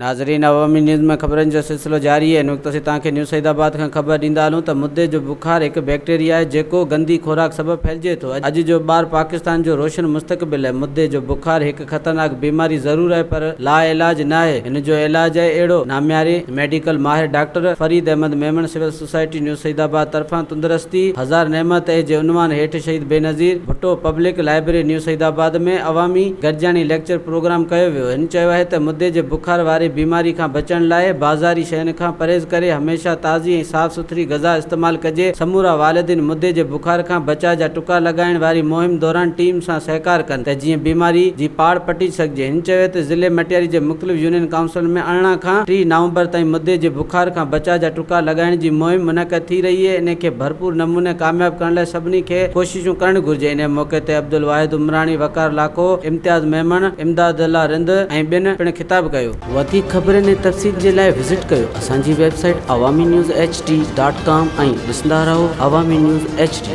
ناظرين عوامي نيوز ۾ خبرن جو سلسلو جاري آهي. هن وقت اسين توهان کي نيوز سعيد آباد کان خبر ڏيندا هلون ته مدي جو بخار هڪ بيڪٽيريا آهي جيڪو گندي خوراڪ سبب ڦهلجي ٿو. اڄ جو ٻار پاڪستان جو روشن مستقبل آهي. مدي جو بخار هڪ خطرناڪ بيماري ضرور آهي پر لاعلاج ناهي. هن جو علاج آهي اهڙو نامياري ميڊيڪل ماهر doctor Farid Ahmed Memon civil society new Saeedabad طرفان تندرستي هزار نعمت اهي جي عنوان هيٺ Shaheed Benazir Bhutto public library new Saeedabad ۾ عوامي گڏجاڻي ليڪچر پروگرام ڪيو ويو. هن چيو آهي ته مدي جي بخار واري بيماري کان بچڻ لاء بازاري شين کان پرهيز ڪري هميشه تازي ۽ صاف سٿري غذا استعمال ڪجي، سمورا والدين مدي جي بخار کان بچاء جا ٽڪا لڳائڻ واري مهم دوران ٽيم سان سهڪار ڪن ته جيئن بيماري جي پاڙ پٽي سگهجي. هن چيو ته ضلعي مٽياري جي مختلف يونين ڪائونسلن ۾ 18 کان 30 نومبر تائين مدي جي بخار کان بچاء جا ٽڪا لڳائڻ جي مهم منعقد ٿي رهي اهي ان کي ڀرپور نموني ڪامياب ڪرڻ لاء سڀني کي ڪوششون ڪرڻ گهرجي. انهي موقعي تي عبدالواحد عمراڻي، وقار لاکو، امتياز ميمڻ، امداد الله رند ۽ ٻين پڻ خطاب ڪيو. وڌيڪ خبرن ۽ تفصيل جي لاء وزٽ ڪيو اسان جي website Awami news H D dot com ۽ ڏسندا رهو عوامي نيوز ايڇ ڊي.